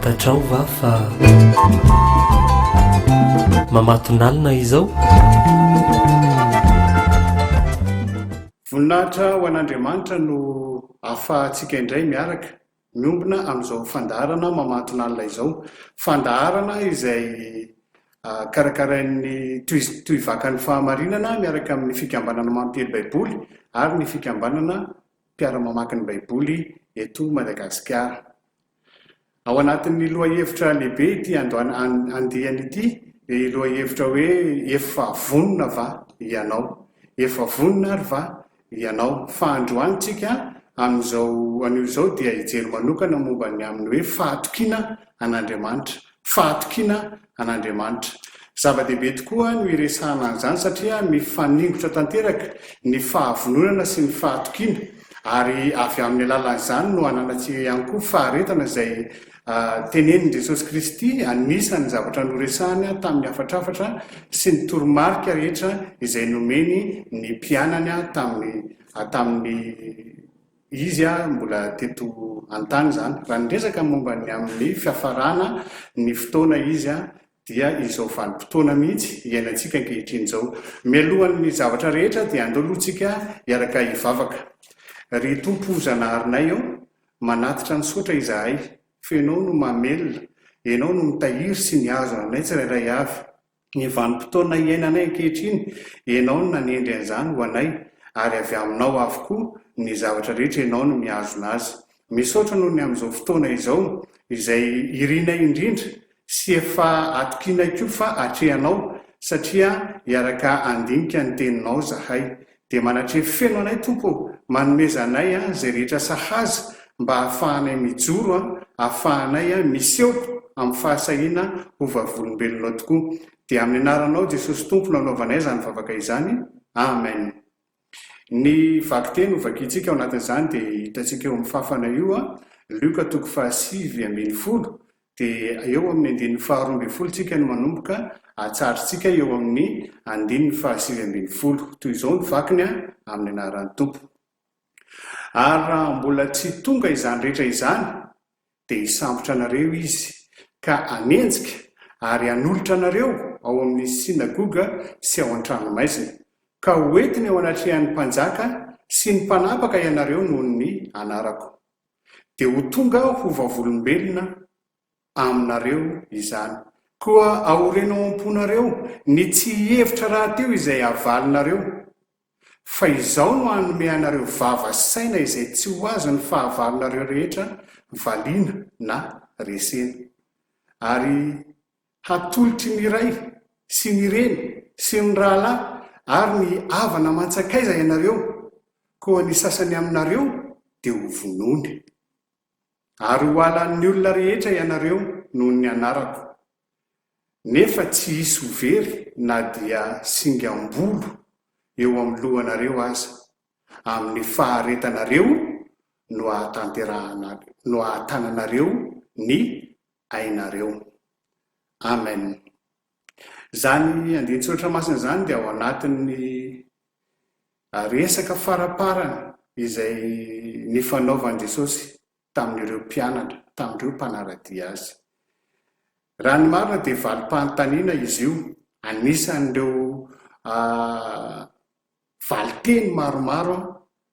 Fantatrao va fa mamatonalina izao? Voninahitra ho an'Andriamanitra no ahafahantsika indray miaraka miombona amin'izao fandaharana mamatonalina izao. Fandaharana izay karakarain'ny Tohivakan'ny Fahamarinana miaraka amin'ny Fikambanana Mampiely Baiboly ary ny Fikambanana Mpiara-mamaky ny Baiboly eto Madagasikara. Ao anatin'ny lohahevitra lehibe ity andiany ity, ny lohahevitra hoe Efa vonona va ianao? Efa vonona ary va ianao? Fa androany tsika amin'izao anio izao dia hijery manokana momba ny amin'ny hoe fahatokiana an'Andriamanitra. Fahatokiana an'Andriamanitra. Zava-dehibe tokoa no hiresahana an'izany satria mifaningotra tanteraka ny fahavononana sy ny fahatokiana ary avy amin'ny alalan'izany no hananantsika ihany koa faharetana izay tenenin'i Jesosy Kristy, anisan'ny zavatra noresahany tamin'ny hafatrafatra sy ny toromarika rehetra izay nomeny ny mpianany tamin'ny tamin'ny Izy mbola teto an-tany izany. Raha niresaka momba ny amin'ny fiafarana ny fotoana izy dia izao vanim-potoana mihitsy iainantsika ankehitriny izao. Mialohan'ny zavatra rehetra dia andao aloha tsika hiaraka hivavaka. Ry Tompo Zanaharinay ô, manatitra ny saotra izahay, f'Ianao no mamelona, Ianao no mitahiry sy mihazona anay tsirairay avy. Ny vanim-potoana iainanay ankehitriny, Ianao no nanendry an'izany ho anay, ary avy Aminao avokoa ny zavatra rehetra Ianao no mihazona azy. Misaotra noho ny amin'izao fotoana izao, izay irinay indrindra sy efa atokianay koa fa atrehanao, satria hiaraka handinika ny Teninao izahay. Dia manatrefy feno anay Tompo ô, manomeza anay izay rehetra sahaza mba hahafahanay mijoro, hahafahanay miseho amin'ny fahasahiana ho vavolombelonao tokoa. Dia amin'ny anaranao Jesosy Tompo no anaovanay izany vavaka izany. Amen. Ny vakiteny ho vakintsika ao anatin'izany dia hitantsika eo amin'ny fafana io, Lioka toko faha-19, Dia eo amin'ny andininy faharoa ambin'ny folo tsika no manomboka, atsarintsika eo amin'ny andininy faha-19. Toy izao ny vakiny amin'ny anaran'ny Tompo. Ary raha mbola tsy tonga izany rehetra izany, dia hisambotra anareo izy, ka hanenjika ary hanolotra anareo ao amin'ny synagoga sy ao an-tranomaizina, ka hoentiny eo anatrehan'ny mpanjaka sy ny mpanapaka ianareo noho ny anarako. Dia ho tonga ho vavolombelona aminareo izany. Koa aoreno ao am-ponareo ny tsy hihevitra rahateo izay havalinareo, fa izao no hanome anareo vava sy saina izay tsy ho azon'ny fahavalonareo rehetra valiana na resena. Ary hatolotry ny ray sy ny reny sy ny rahalahy ary ny havana aman-tsakaiza ianareo, koa ny sasany aminareo dia ho vonoiny. Ary ho halan'ny olona rehetra ianareo noho ny anarako. Nefa tsy hisy ho very na dia singam-bolo eo amin'ny lohanareo aza. Amin'ny faharetanareo no ahatanterahana no ahatananareo ny ainareo. Amen. Izany andinin-tsoratra masina izany dia ao anatin'ny resaka faraparany izay nifanaovan'i Jesosy tamin'ireo mpianatra, tamin'ireo mpanara-dia azy. Raha ny marina dia valim-panontaniana izy io, anisan'ireo valin-teny maromaro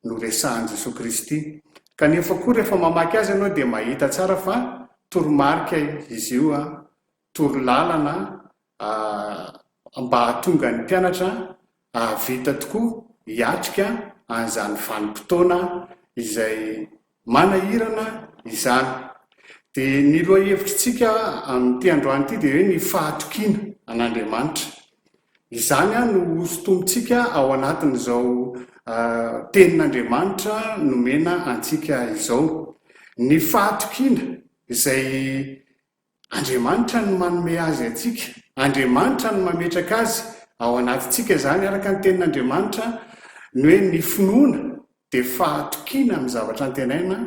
noresahan'i Jesoa Kristy. Kanefa koa rehefa mamaky azy ianao dia mahita tsara fa toromarika izy io, torolalana mba hahatonga ny mpianatra hahavita tokoa hiatrika an'izany vanim-potoana izay manahirana izany. Dia ny lohahevitritsika amin'ity androany ity dia hoe ny fahatokiana an'Andriamanitra. Izany no hosintomintsika ao anatin'izao tenin'Andriamanitra nomena antsika izao. Ny fahatokiana izay Andriamanitra no manome azy antsika, Andriamanitra no mametraka azy ao anatintsika izany araka ny tenin'Andriamanitra, ny hoe ny finoana dia fahatokiana amin'ny zavatra antenaina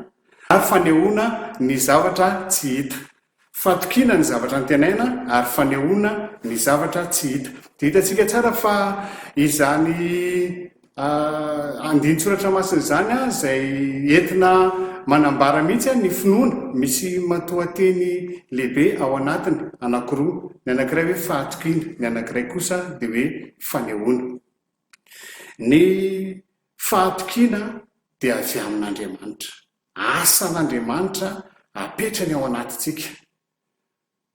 ary fanehoana ny zavatra tsy hita. Fatokiana ny zavatra antenaina ary fanehoana ny zavatra tsy hita. Dia hitantsika tsara fa izany. Andinin-tsoratra masina izany izay entina manambara mihitsy ny finoana. Misy matoanteny lehibe ao anatiny anankiroa. Ny anankiray hoe fahatokiana, ny anankiray kosa dia hoe fanehoana. Ny fahatokiana dia avy amin'Andriamanitra. Asan'Andriamanitra apetrany ao anatintsika.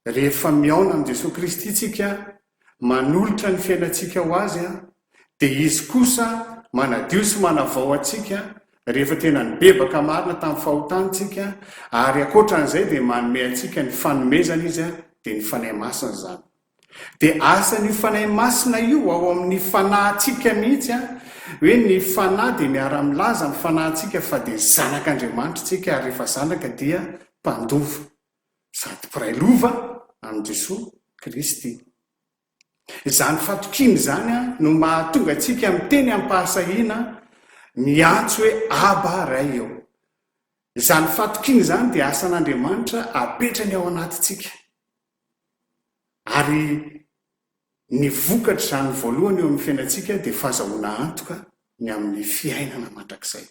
Rehefa mihaona amin'i Jesoa Kristy isika, manolotra ny fiainantsika ho Azy, dia Izy kosa manadio sy manavao antsika rehefa tena nibebaka marina tamin'ny fahotana isika, ary ankoatra an'izay dia manome antsika ny fanomezana Izy, dia ny Fanahy Masina izany. Dia asan'io Fanahy Masina io ao amin'ny fanahintsika mihitsy, hoe ny Fanahy dia miara-milaza amin'ny fanahintsika fa dia zanak'Andriamanitra isika, ary rehefa zanaka dia mpandova. sady mpiray lova amin'i Jesoa Kristy. Izany fatokiana izany no mahatonga antsika miteny amim-pahasahiana miantso hoe Aba, Ray ô. Izany fatokiana izany dia asan'Andriamanitra apetrany ao anatintsika. Ary ny vokatr'izany voalohany eo amin'ny fiainantsika dia fahazahoana antoka ny amin'ny fiainana mandrakizay.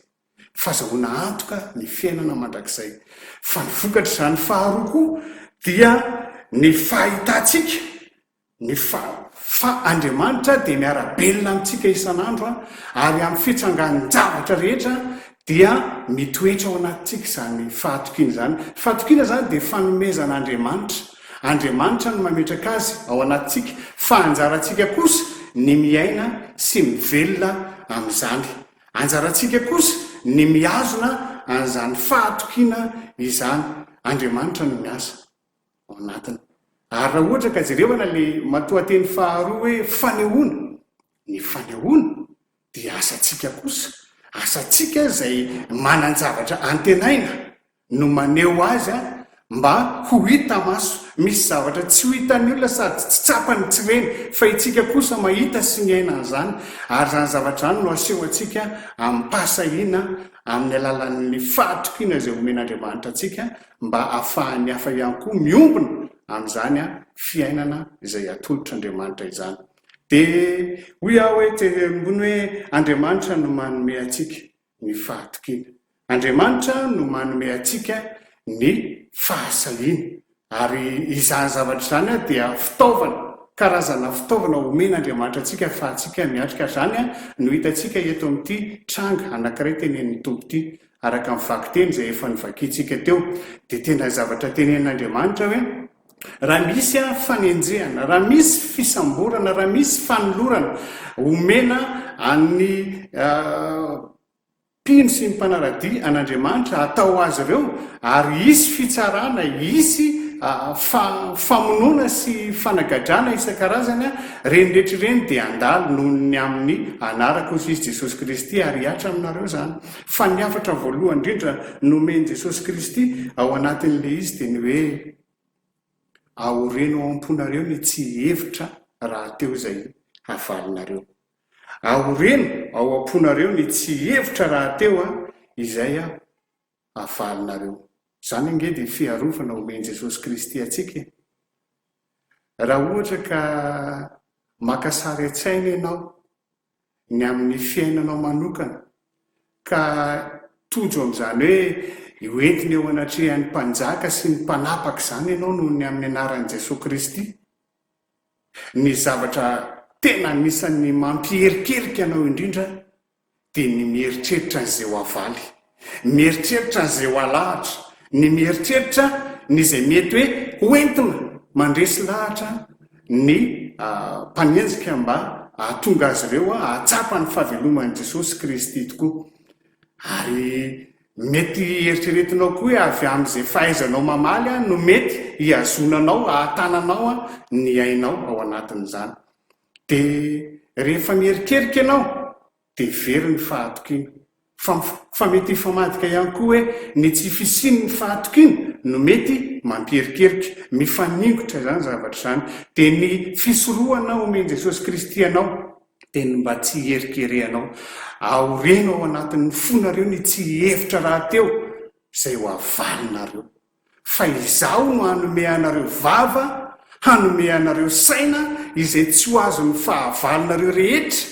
Fahazahoana antoka ny fiainana mandrakizay. Fa ny vokatr'izany faharoa koa dia ny fahitantsika ny fa fa Andriamanitra dia miara-belona amintsika isan'andro ary amin'ny fitsanganin-javatra rehetra dia mitoetra ao anatintsika izany fahatokiana izany. Fahatokiana izany dia fanomezan'Andriamanitra. Andriamanitra no mametraka azy ao anatintsika, fa anjarantsika kosa ny miaina sy mivelona amin'izany. Anjarantsika kosa ny mihazona an'izany fahatokiana izany. Andriamanitra no miasa ao anatiny. Ary raha ohatra ka jerevana ilay matoanteny faharoa hoe fanehoana, ny fanehoana dia asantsika kosa, asantsika izay manan-javatra antenaina no maneho azy mba ho hita maso. Misy zavatra tsy ho hitan'ny olona sady tsy tsapany tsy reny, fa itsika kosa mahita sy miaina an'izany, ary izany zavatra izany no aseho antsika amim-pahasahiana amin'ny alalan'ny fahatokiana izay omen'Andriamanitra antsika mba hahafahan'ny hafa ihany koa miombona amin'izany fiainana izay atolotr'Andriamanitra izany. Dia hoy aho hoe teny ambony hoe Andriamanitra no manome antsika ny fahatokiana. Andriamanitra no manome antsika ny fahasahiana. Ary izany zavatra izany dia fitaovana, karazana fitaovana omen'Andriamanitra antsika ahafahantsika miatrika. Ary izany no hitantsika eto amin'ity tranga anankiray tenenin'ny Tompo ity. Araka ny vakiteny izay efa novakintsika teo, dia tena zavatra tenenin'Andriamanitra hoe, Raha misy fanenjehana, raha misy fisamborana, raha misy fanolorana omena an'ny mpino sy ny mpanara-dia an'Andriamanitra hatao azy ireo, ary hisy fitsarana, hisy famonoana sy fanagadrana isan-karazany, ireny rehetra ireny dia handalo noho ny amin'ny anarako, hoy izy Jesosy Kristy, ary hihatra aminareo izany. Fa ny hafatra voalohany indrindra nomen'i Jesosy Kristy ao anatin'ilay izy dia ny hoe, Aoreno ao am-ponareo ny tsy hihevitra rahateo izay havalinareo. Aoreno ao am-ponareo ny tsy hihevitra rahateo izay havalinareo. Izany ange dia fiarovana omen'i Jesosy Kristy antsika e! Raha ohatra ka maka sary an-tsaina ianao ny amin'ny fiainanao manokana ka tojo amin'izany hoe hoentina eo anatrehan'ny mpanjaka sy ny mpanapaka izany ianao noho ny amin'ny anaran'i Jesoa Kristy. Ny zavatra tena anisan'ny mampierikerika anao indrindra dia ny mieritreritra an'izay ho avaly, mieritreritra an'izay ho alahatra, ny mieritreritra ny izay mety hoe hoentina mandresy lahatra ny mpanenjika mba hahatonga azy ireo hahatsapa ny fahaveloman'i Jesosy Kristy tokoa. Ary mety eritreretinao koa hoe avy amin'izay fahaizanao mamaly no mety hihazonanao, hahatananao ny ainao ao anatin'izany. Dia rehefa mierikerika ianao dia very ny fahatokiana. Fa fa mety hifamadika ihany koa hoe ny tsy fisian'ny fahatokiana no mety mampierikerika. Mifaningotra izany zavatra izany. Dia ny fisorohana omen'i Jesosy Kristy anao dia ny mba tsy hierikerehanao. Aoreno ao anatin'ny fonareo ny tsy hihevitra rahateo izay ho avalinareo. Fa Izaho no hanome anareo vava, hanome anareo saina izay tsy ho azon'ny fahavalonareo rehetra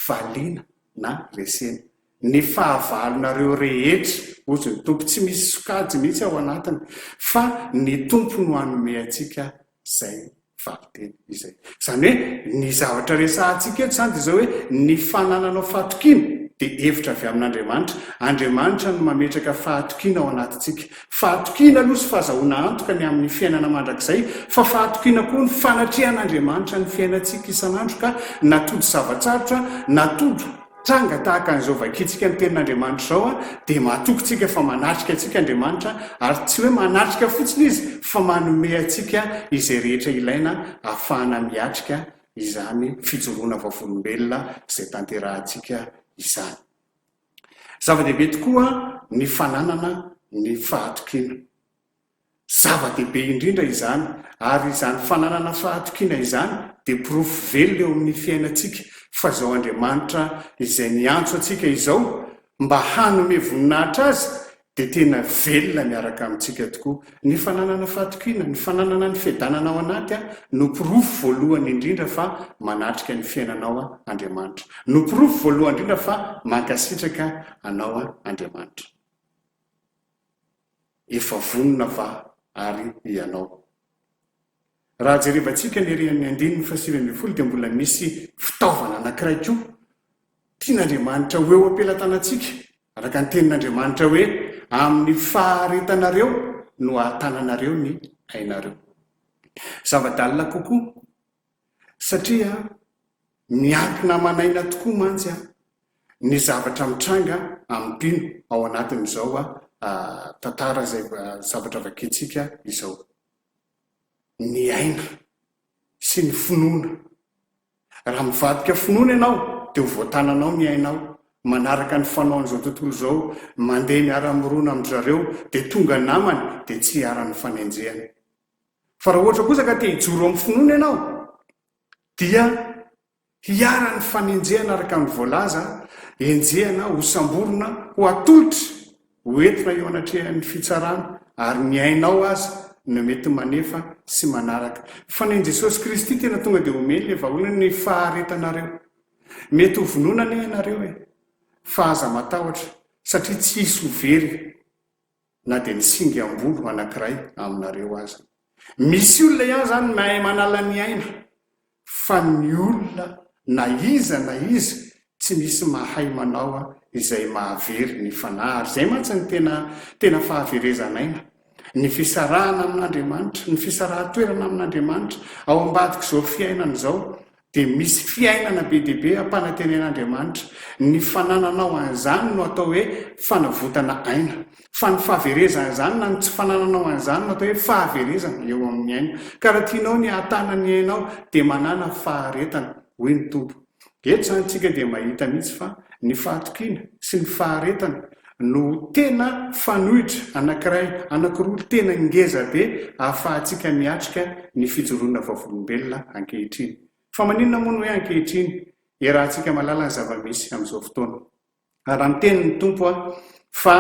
valiana. na resena. Ny fahavalonareo rehetra, hozy ny Tompo, tsy misy sokajy mihitsy ao anatiny, fa ny Tompo no hanome antsika izay valinteny izay. Izany hoe ny zavatra resahantsika eto izany dia izao hoe ny fanananao fahatokiana dia hevitra avy amin'Andriamanitra. Andriamanitra no mametraka fahatokiana ao anatintsika. Fahatokiana aloha sy fahazahoana antoka ny amin'ny fiainana mandrakizay, fa fahatokiana koa ny fanatrehan'Andriamanitra ny fiainantsika isan'andro ka na tojo zava-tsarotra na tojo Tranga tahaka an'izao vakintsika ny Tenin'Andriamanitra izao dia matoky tsika fa manatrika antsika Andriamanitra ary tsy hoe manatrika fotsiny Izy fa manome antsika izay rehetra ilaina ahafahana miatrika izany fijoroana vavolombelona izay tanterahantsika izany. Zava-dehibe tokoa ny fananana ny fahatokiana. Zava-dehibe indrindra izany, ary izany fananana fahatokiana izany dia porofo velona eo amin'ny fiainantsika fa izao Andriamanitra izay niantso antsika izao mba hanome voninahitra Azy dia tena velona miaraka amintsika tokoa. Ny fananana fahatokiana, ny fananana ny fiadanana ao anaty no porofo voalohany indrindra fa manatrika ny fiainanao Andriamanitra. No porofo voalohany indrindra fa mankasitraka anao Andriamanitra. Efa vonona va àry ianao? Raha jerevantsika ny ery amin'ny andininy fahasivy ambin'ny folo dia mbola misy fitaovana anankiray koa tian'Andriamanitra ho eo am-pelatanantsika, araka ny tenin'Andriamanitra hoe, Amin'ny faharetanareo no ahatananareo ny ainareo. Zava-dalina kokoa, satria miankina aman'aina tokoa mantsy ny zavatra mitranga amin'ny mpino ao anatin'izao tantara izay zavatra vakintsika izao. Ny aina sy ny finoana. Raha mivadika finoana ianao dia ho voatananao ny ainao, manaraka ny fanaon'izao tontolo izao, mandeha miara-mirona amin-dry zareo dia tonga namany dia tsy iharan'ny fanenjehana. Fa raha ohatra kosa ka te hijoro amin'ny finoana ianao dia Hiharan'ny fanenjehana araka ny voalaza, enjehana, hosamborina, ho atolotra, ho entina eo anatrehan'ny fitsarana, ary ny ainao aza no mety manefa sy manaraka. Fa ny an'i Jesosy Kristy tena tonga dia omeny ilay vahaolana ny faharetanareo. Mety ho vonoina anie ianareo e! Fa aza matahotra satria tsy hisy ho very na dia ny singam-bolo anankiray aminareo aza. Misy olona ihany izany mahay manala ny aina fa ny olona na iza na iza tsy misy mahay manao izay mahavery ny fanahy ary izay mantsy ny tena tena fahaverezan'aina, ny fisarahana amin'Andriamanitra, ny fisarahan-toerana amin'Andriamanitra ao ambadik'izao fiainana izao dia misy fiainana be dia be ampanantenen'Andriamanitra. Ny fanananao an'izany no atao hoe fanavotana aina. Fa ny fahaverezana izany na ny tsy fanananao an'izany no atao hoe fahaverezana eo amin'ny aina. Ka raha tianao ny hahatana ny ainao dia manàna faharetana, hoy ny Tompo. Eto izany isika dia mahita mihitsy fa ny fahatokiana sy ny faharetana no tena fanoitra anankiray, anankiroa tena ngeza be ahafahantsika miatrika ny fijoroana vavolombelona ankehitriny. Fa maninona moa no hoe ankehitriny? Iarahantsika mahalala ny zava-misy amin'izao fotoana. Raha miteny ny Tompo fa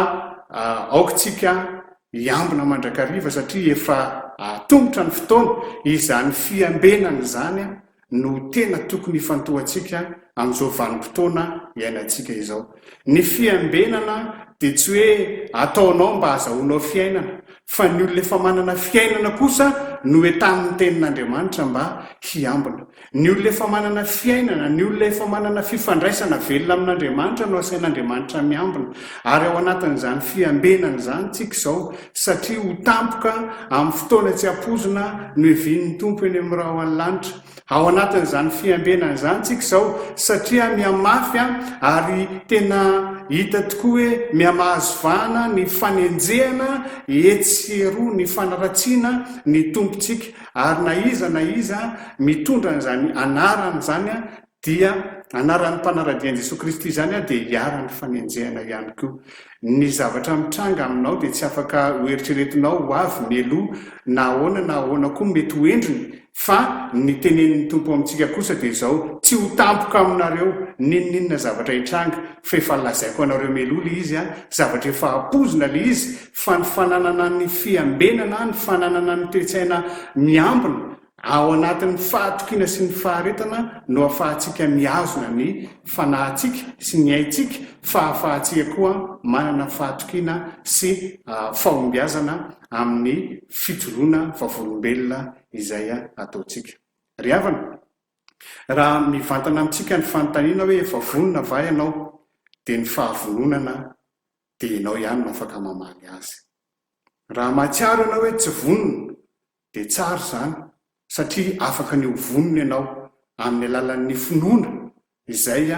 aoka tsika hiambina mandrakariva satria efa atomotra ny fotoana, izany fiambenana izany no tena tokony hifantohantsika amin'izao vanim-potoana iainantsika izao. Ny fiambenana dia tsy hoe ataonao mba hazahoanao fiainana, fa ny olona efa manana fiainana kosa no entanin'ny Tenin'Andriamanitra mba hiambina. Ny olona efa manana fiainana, ny olona efa manana fifandraisana velona amin'Andriamanitra no asain'Andriamanitra miambina. Ary ao anatin'izany fiambenana izany tsika izao, satria ho tampoka amin'ny fotoana tsy ampoizina no hevian'ny Tompo eny amin'ny rahon'ny lanitra. Ao anatin'izany fiambenana izany tsika izao, satria mihamafy ary tena hita tokoa hoe mihamahazo vahana ny fanenjehana etsy sy eroa, ny fanaratsiana ny Tompontsika. Ary na iza na iza mitondra an'izany anarana izany dia, anaran'ny mpanara-dia an'i Jesoa Kristy izany dia hiharan'ny fanenjehana ihany koa. Ny zavatra mitranga aminao dia tsy afaka hoeritreretinao ho avy mialoha na ahoana na ahoana koa mety ho endriny fa ny tenenin'ny Tompo amintsika kosa dia izao, tsy ho tampoka aminareo n'inon'inona zavatra hitranga fa efa lazaiko anareo mialoha ilay izy, zavatra efa ampoizina ilay izy, Fa ny fananana ny fiambenana, ny fananana ny toe-tsaina miambina. Ao anatin'ny fahatokiana sy ny faharetana no ahafahantsika mihazona ny fanahintsika sy ny aintsika fa ahafahantsika koa manana fahatokiana sy fahombiazana amin'ny fijoroana vavolombelona izay ataontsika. Ry havana, raha mivantana amintsika ny fanontaniana hoe efa vonona va ianao dia ny fahavononana dia ianao ihany no afaka mamaly azy. Raha mahatsiaro ianao hoe tsy vonona dia tsara izany satria afaka ny ho vonona ianao amin'ny alalan'ny finoana izay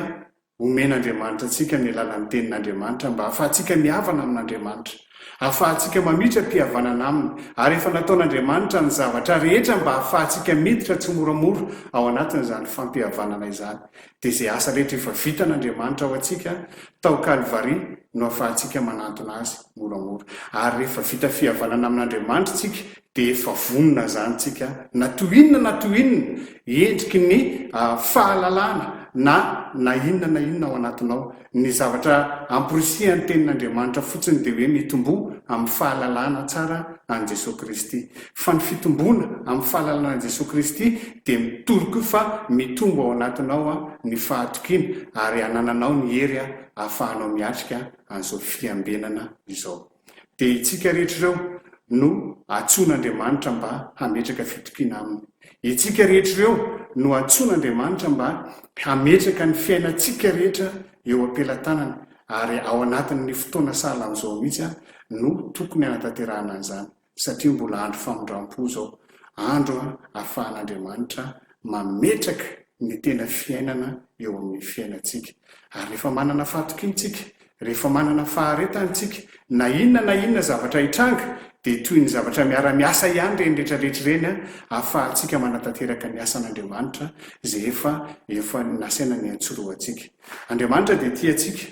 omen'Andriamanitra antsika amin'ny alalan'ny Tenin'Andriamanitra mba hahafahantsika mihavana amin'Andriamanitra, hahafahantsika mamitra-pihavanana Aminy, ary efa nataon'Andriamanitra ny zavatra rehetra mba hahafahantsika miditra tsimoramora ao anatin'izany fampihavanana izany. Dia izay asa rehetra efa vitan'Andriamanitra ho antsika tao Kalvary no ahafahantsika manantona Azy moramora. Ary rehefa vita fihavanana amin'Andriamanitra isika dia efa vonona izany isika na toy inona na toy inona endriky ny fahalalana na na inona na inona ao anatinao. Ny zavatra amporisihan'ny Tenin'Andriamanitra fotsiny dia hoe mitomboa amin'ny fahalalana tsara an'i Jesoa Kristy. Fa ny fitomboana amin'ny fahalalana an'i Jesoa Kristy dia mitory koa fa mitombo ao anatinao ny fahatokiana ary anananao ny hery ahafahanao miatrika an'izao fiambenana izao. Dia itsika rehetra ireo no antsoin'Andriamanitra mba hametraka fitokiana Aminy. Itsika rehetra ireo no antsoin'Andriamanitra mba hametraka ny fiainantsika rehetra eo am-pelatanany ary ao anatin'ny fotoana sahala amin'izao mihitsy no tokony hanatanterahana an'izany. satria mbola andro famindram-po izao, andro ahafahan'Andriamanitra mametraka ny tena fiainana eo amin'ny fiainantsika. Ary rehefa manana fahatokiana isika, rehefa manana faharetana isika, na inona na inona zavatra hitranga, dia toy ny zavatra miara-miasa ihany ireny rehetra rehetra ireny ahafahantsika manatanteraka ny asan'Andriamanitra izay efa efa nasaina niantsorohantsika. Andriamanitra dia tia antsika,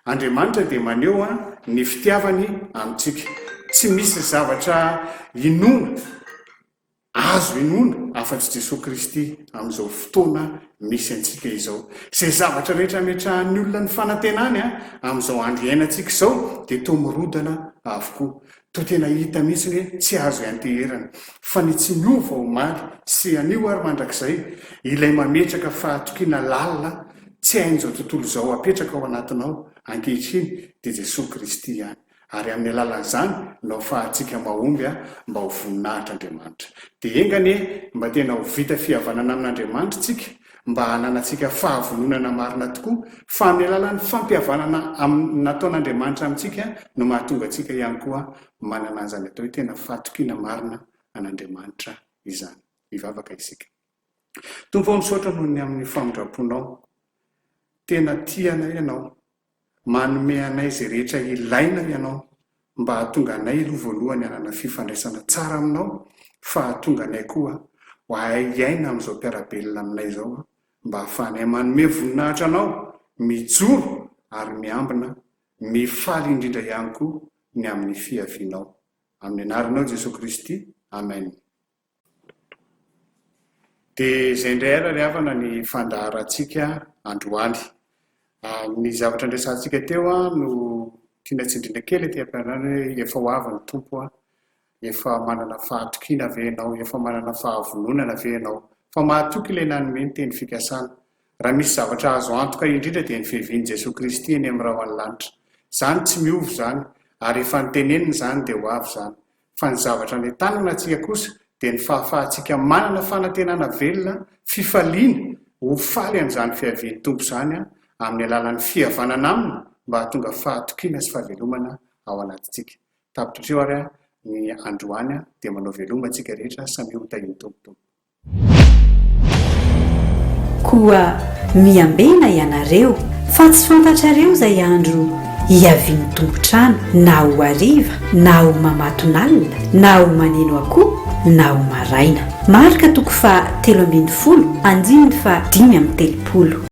Andriamanitra dia maneho ny fitiavany amintsika. Tsy misy zavatra inoana, azo inoana afa-tsy Jesoa Kristy amin'izao fotoana misy antsika izao. Izay zavatra rehetra ametrahan'ny olona ny fanantenany amin'izao andro iainantsika izao dia toa mirodana avokoa. Toa tena hita mihitsy hoe tsy azo ianteherana. Fa ny tsy miova omaly sy anio ary mandrakizay, ilay mametraka fahatokiana lalina tsy hain'izao tontolo izao apetraka ao anatinao ankehitriny dia Jesoa Kristy ihany. Ary amin'ny alalan'izany no afahantsika mahomby mba ho voninahitr'Andriamanitra. Dia enga anie mba tena ho vita fihavanana amin'Andriamanitra isika mba hananantsika fahavononana marina tokoa fa amin'ny alalan'ny fampihavanana nataon'Andriamanitra amintsika no mahatonga antsika ihany koa manana an'izany atao hoe tena fahatokiana marina an'Andriamanitra izany. Hivavaka isika. Tompo ô, misaotra noho ny amin'ny famindram-ponao. Tena tia anay Ianao. Manome anay izay rehetra ilaina Ianao mba hahatonga anay aloha voalohany hanana fifandraisana tsara aminao fa hahatonga anay koa ho hahay hiaina amin'izao mpiara-belona aminay izao mba hahafahanay manome voninahitra Anao, mijoro ary miambina, mifaly indrindra ihany koa ny amin'ny fiavianao. Amin'ny anaranao Jesoa Kristy, Amen. Dia izay indray ary ry havana ny fandaharantsika androany. Ny zavatra niresahantsika teo no tiana tsindriana kely aty am-pianarana hoe efa ho avy ny Tompo, efa manana fahatokiana ve ianao, efa manana fahavononana ve ianao fa mahatoky ilay nanome ny teny fikasana. Raha misy zavatra azo antoka indrindra dia ny fiavian'i Jesoa Kristy eny amin'ny rahon'ny lanitra. Izany tsy miova izany ary efa noteneniny izany dia ho avy izany. Fa ny zavatra nentanana antsika kosa dia ny fahafahantsika manana fanantenana velona, fifaliana, ho faly amin'izany fiavian'ny Tompo izany amin'ny alalan'ny fihavanana Aminy mba hahatonga fahatokiana sy fahavelomana ao anatintsika. Tapitra hatreo ary ny androany dia manao veloma antsika rehetra, samia ho tahian'ny Tompo Tompoko. Koa miambena ianareo, fa tsy fantatrareo izay andro hiavian'ny tompon-trano, na ho hariva, na ho mamatonalina, na ho maneno akoho, na ho maraina. Marka toko faha 13, andininy faha 35.